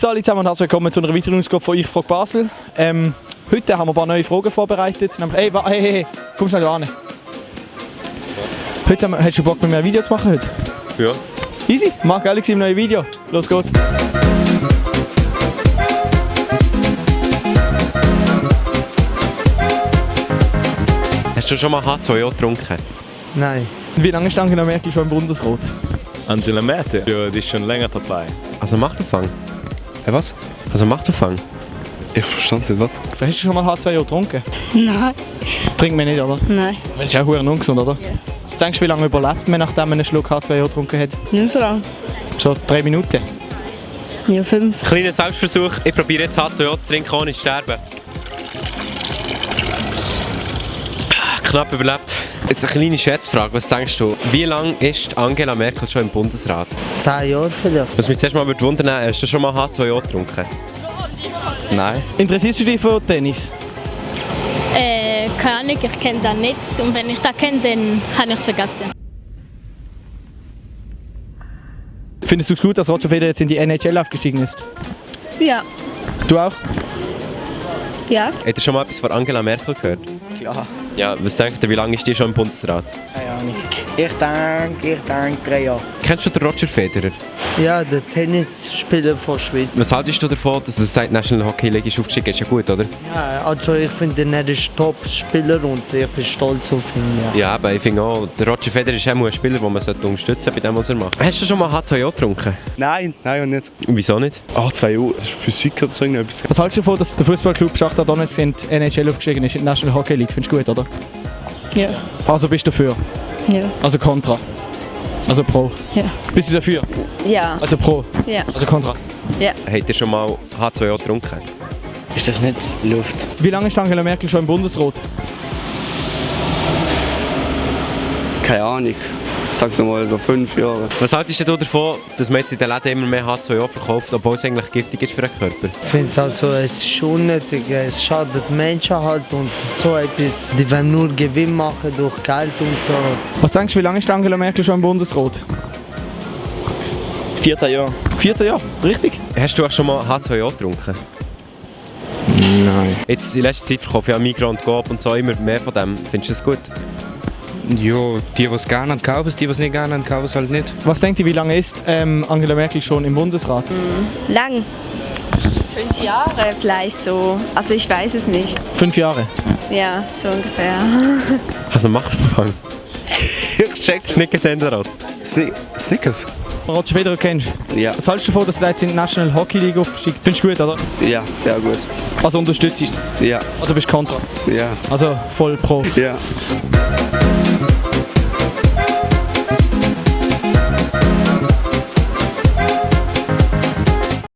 Grüß alle zusammen und herzlich willkommen zu einer weiteren Ausgabe von «Ich frage Basel». Heute haben wir ein paar neue Fragen vorbereitet. Hey, komm schnell da hin. Hast du Bock mit mir ein Video zu machen heute? Ja. Easy, mach Galaxy im neuen Video. Los geht's. Hast du schon mal H2O getrunken? Nein. Wie lange ist Angela Merkel schon im Bundesrat? Angela Merkel, ja, die ist schon länger dabei. Also Machterfang? Was? Also Machterfang? Ich verstand nicht, was? Hast du schon mal H2O getrunken? Nein. Trinken wir nicht, oder? Nein. Das ist auch verdammt ungesund, oder? Ja. Denkst du, wie lange überlebt man, nachdem man einen Schluck H2O getrunken hat? Nicht so lange. So 3 Minuten. Ja, 5. Kleiner Selbstversuch, ich probiere jetzt H2O zu trinken, ohne zu sterben. Knapp überlebt. Jetzt eine kleine Schätzfrage, was denkst du? Wie lange ist Angela Merkel schon im Bundesrat? 10 Jahre vielleicht. Was mich zuerst mal wundern würde, hast du schon mal H2O getrunken? Nein. Interessierst du dich für Tennis? Keine Ahnung, ich kenne das nicht. Und wenn ich das kenne, dann habe ich es vergessen. Findest du es gut, dass Roger Federer jetzt in die NHL aufgestiegen ist? Ja. Du auch? Ja. Habt ihr schon mal etwas von Angela Merkel gehört? Klar. Ja, was denkt ihr, wie lange ist die schon im Bundesrat? Keine Ahnung. Ich denke 3 Jahre. Kennst du den Roger Federer? Ja, der Tennisspieler von Schweiz. Was haltest du davon, dass das seit National Hockey League ist aufgestiegen ist? Ja gut, oder? Ja, also ich finde ihn ein Top-Spieler und ich bin stolz auf ihn. Ja. Ja, aber ich finde auch, der Roger Federer ist auch ein Spieler, den man unterstützen sollte bei dem, was er macht. Hast du schon mal H2O getrunken? Nein, und nicht. Wieso nicht? H2O, das ist Physik oder so irgendetwas. Was hältst du davon, dass der Fußballclub Schachtar Donetsk in die NHL aufgestiegen ist, in die National Hockey League? Findest du gut, oder? Ja. Also bist du dafür? Ja. Also kontra? Also pro? Ja. Bist du dafür? Ja. Also pro? Ja. Also kontra? Ja. Habt ihr schon mal H2O getrunken? Ist das nicht Luft? Wie lange ist Angela Merkel schon im Bundesrat? Keine Ahnung. Ich sag's mal so 5 Jahre. Was haltest du davon, dass man jetzt in den Läden immer mehr H2O verkauft, obwohl es eigentlich giftig ist für den Körper? Ich finde es also, es ist unnötig, es schadet Menschen halt und so etwas. Die wollen nur Gewinn machen durch Geld und so. Was denkst du, wie lange ist Angela Merkel schon im Bundesrat? 14 Jahre. 14 Jahre, richtig? Hast du auch schon mal H2O getrunken? Nein. Jetzt in letzter Zeit verkaufe ich auch Migros und Coop und so immer mehr von dem. Findest du das gut? Ja, die es gerne haben, kaufen es, die es nicht gerne haben, kaufen es halt nicht. Was denkt ihr, wie lange ist Angela Merkel schon im Bundesrat? Lang. 5 Jahre vielleicht so. Also ich weiß es nicht. 5 Jahre. Ja, so ungefähr. Also Machterfang. Ich check's. Snickers Enderot. Snickers? Roger Federer kennst du? Ja. Was hältst du davon, dass er jetzt in die National Hockey League aufsteigt? Findest du gut, oder? Ja, sehr gut. Also unterstützt du? Ja. Also bist du kontra? Ja. Also voll pro? Ja.